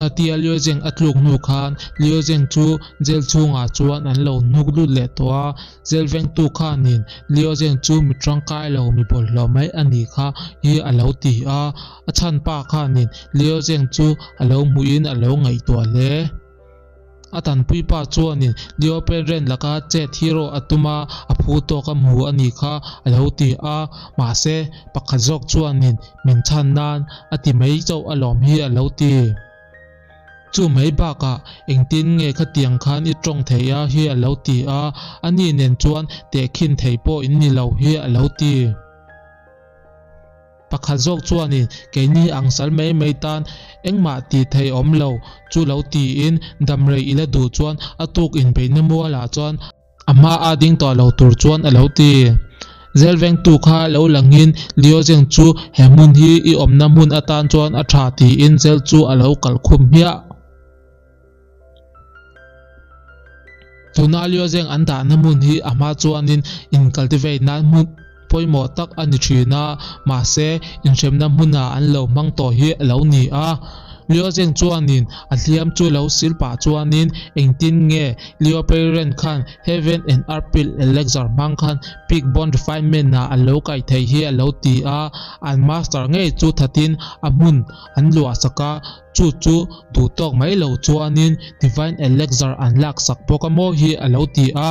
Khatia Liu Zheng a tluk hnu khan Liu Zheng chu jail chhungah chuan an lo hnuk lut leh tawh a, jail vengtu khanin Liu Zheng chu mi tangkai lo mi bawlhhlawh mai a nih kha hi a lo ti a, a chhanpa khanin Liu Zheng chu a lo hmuhin a lo ngaihtuah hle. A tanpui pa chuanin Leo Penren laka chet hero a tum a, a phu tawk a hmu a nih kha a lo ti a, mahse pakhat zawk chuanin min chhan nan a ti mai chauh alawm hi a lo ti. Chu mai bakah engtin nge khatiang khan i tawng thei a hi a lo ti a, ani nen chuan tehkhin thei pawh in ni lo hi a lo ti. Pakhat zawk chuanin keini ang sal mai mai tan engmah tih theih awm lo chu lo tiin damrei ila duh chuan a tuk inbeihna mualah chuan a hma a ding tawh lo tur chuan a lo ti. Zelvengtu kha lo langin Liozeng chu he hmun hi i awmna hmun atan chuan a tha tiin zel chu a lo kalh khum hmiah. Tuna Liozeng an dahna hmun hi a hma chuanin in cultivate nan hmun pawimawh tak a ni thin a, mahse inhremna hmunah an lo hmang tawh hi a lo ni a. Liozeng chuanin a hliam chu lo sil pah chuanin engtin nge Leo Peiren khan Heaven and Earth Pill Elixir hmang khan Peak Bone Refinement ah a lo kaih theih hi a lo ti a, an master ngei chu thatin a hmun an luah sak a. Chu chu duh tawk mai lo chuanin Divine Elixir an laksak bawk a maw hi a lo ti a.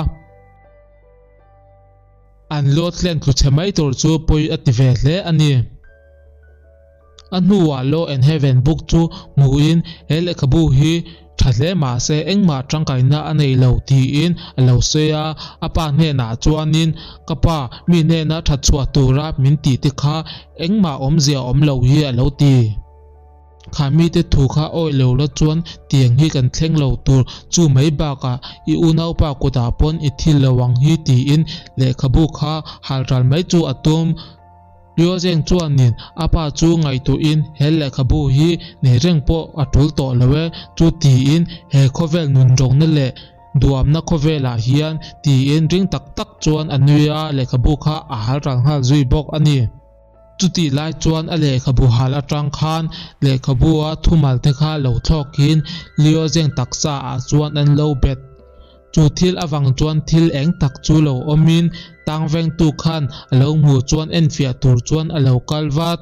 An Lord Clan tlu chhe mai tur chu pawi a ti ve hle a ni. A hnuah Law and Heaven book chu hmuhin he lehkhabu hi tha hle mah se engmah tangkaina a nei lo tiin a lo sawi a. A pa hnenah chuanin ka pa mi hnena that chhuah tura min tih te kha engmah awmzia awm lo hi a lo ti. Kha mite thu kha awih lo la chuan tiang hi kan thleng lo tur, chu mai bakah i unaupa kutah pawn i thil lo ang hi tiin lehkhabu kha hal ral mai chu a tum. Liozeng chuanin a pa chu ngaihtuahin he lehkhabu hi nei reng pawh a tul tawh lo e chu tiin he khawvel nunrawngna leh duamna khawvelah hian tiin ring tak tak chuan a nui a, lehkhabu kha a hal ral nghal zui bawk a ni. Chutih lai chuan a lehkhabu hal atang khan lehkhabu a thumal te kha lo thlawkin Leo zeng taksa ah chuan an lo bet. Chu thil avang chuan thil eng tak chu lo awmin tang vengtu khan a lo hmuh chuan enfiah tur chuan a lo kal vat.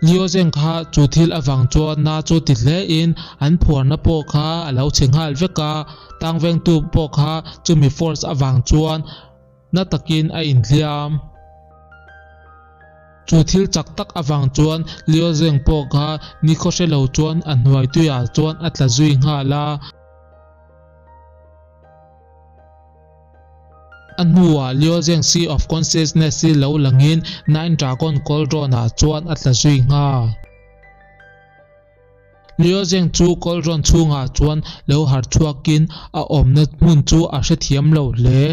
Leo zeng kha chu thil avang chuan na chu ti hle in an phuarna pawh kha a lo chhe nghal vek a, tang vengtu pawh kha chumi force avang chuan Na takin a inhliam. Chu thil chak tak avang chuan Leo Zeng pawh kha nikhaw hre lo chuan a hnuai tuiah chuan a tla zui nghal a. A hnuah Leo Zeng Sea of Consciousness hi lo langin Nine Dragon Cauldron ah chuan a tla zui nghal. Leo Zeng chu Cauldron chhungah chuan lo harh chhuakin a awmna hmun chu a hrethiam lo hle.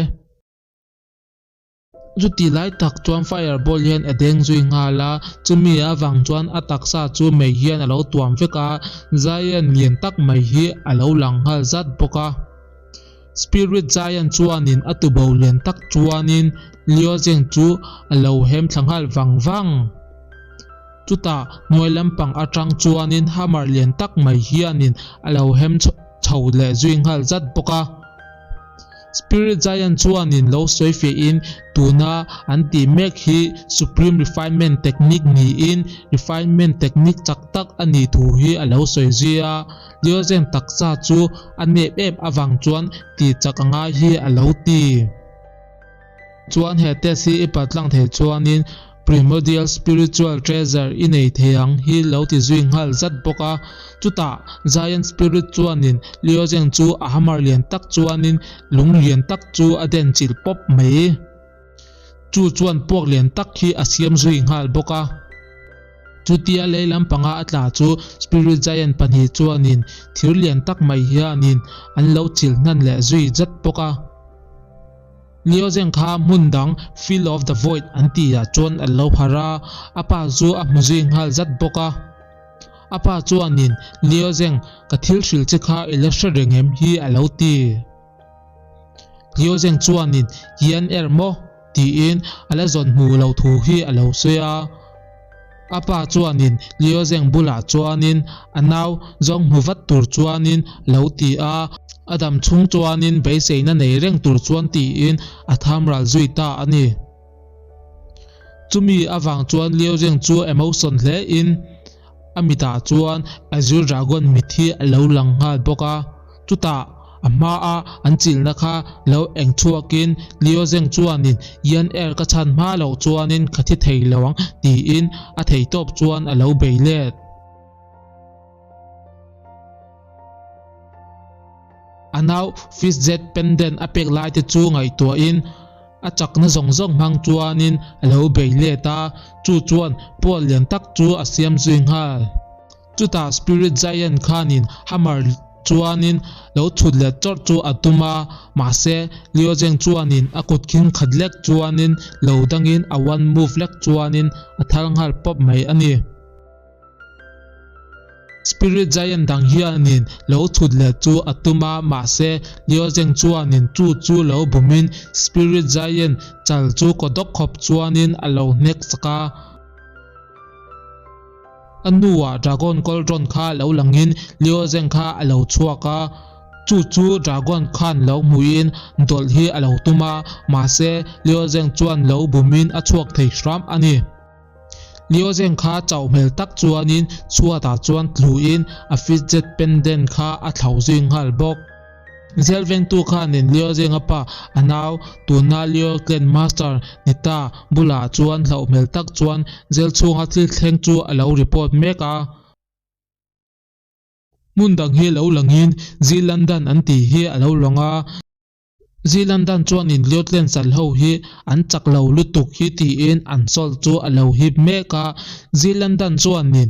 Chuti lai tak chuan fireball hian a deng zui nghal a, chumi avang chuan a taksa chu mei hian a lo tuam vek a, giant lian tak mai hi a lo lang nghal zat bawk a. Spirit giant chuanin a tubo lian tak chuanin Leo Zeng chu a lo hem thla nghal vang vang. Chutah hnuai lampang atang chuanin hammer lian tak mai hianin a lo hem chho leh zui nghal zat bawk a. Spirit Giant chuanin lo sawi fiahin tuna an tih mek hi Supreme Refinement Technique niin refinement technique chak tak a nih thu hi a lo sawi zui a. Liozen taksa chu a nep em avang chuan tih chak a ngai hi a lo ti. Chuan he test hi i paltlang thei chuanin Primordial Spiritual Treasure i nei thei ang hi lo ti zui nghal zat bawk a. Chutah Giant Spirit chuanin Liozeng chu a hammer lian tak chuanin lung lian tak chu a den chilh pawp mai. Chu chuan puak lian tak hi a siam zui nghal bawk a. Chutia lei lampanga a tla chu Spirit Giant pahnih chuanin thir lian tak mai hianin an lo chilh hnan leh zui zat bawk a. Liozeng kha hmun dang Field of the Void an tih ah chuan a lo harh a, a pa chu a hmu zui nghal zat bawk a. A pa chuanin, Liozeng, ka thil hrilh che kha i la hre reng em hi a lo ti. Liozeng chuanin, Yan er maw? tiin a la zawn hmu lo thu hi a lo sawi a. A pa chuanin Liu Zheng bulah chuanin a nau zawng hmu vat tur chuanin a lo ti a, a dam chhung chuanin beiseina nei reng tur chuan tiin a tham ral zui ta a ni. Chumi avang chuan Liu Zheng chu emotion hle in a mitah chuan Azure Dragon mit hi a lo lang nghal bawk a, chutah a hmaa an chilhna kha lo eng chhuakin Liu Zheng chuanin Yan Er ka chhan hma loh chuanin ka thi thei lo ang tiin a theihtawp chuan a lo bei let. A nau Fizjet pendant a pek lai te chu ngaihtuahin a chakna zawng zawng hmang chuanin a lo bei let a, chu chuan pual lian tak chu a siam zui nghal. Chutah Spirit Giant khanin hammer chuanin lo chhut let chawrh chu a tum a, mahse Liu Zheng chuanin a kut khing khat lek chuanin lo dangin a one move lek chuanin a thal nghal pawp mai a ni. Spirit Giant dang hianin lo chhut leh chu a tum a, mahse Liu Zheng chuanin chu chu lo bumin Spirit Giant chal chu kaw dawk khawp chuanin a lo hnek chak a. A hnuah Dragon Cauldron kha lo langin Liu Zheng kha a lo chhuak a, chu chu Dragon khan lo hmuhin dawlh hi a lo tum a, mahse Liu Zheng chuan lo bumin a chhuak thei hram a ni. Liozeng kha chauh hmel tak chuanin chhuatah chuan tluin a fidget pendant kha a thlau zui nghal bawk. Zel vengtu khanin Liozenga pa a nau tuna Leo Clan Master ni ta bulah chuan hlauh hmel tak chuan zel chhunga thil thleng chu a lo report mek a. Hmun dang hi lo langin Zealandan an tih hi a lo lang a. Zealandan chuanin Liotland sal ho hi an chak lo lutuk hi tiin an sawlh chu a lo hip mek a. Zealandan chuanin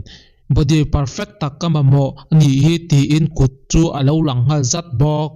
body perfect tak ka mamawh a nih hi tiin kut chu a lo lang nghal zat bawk.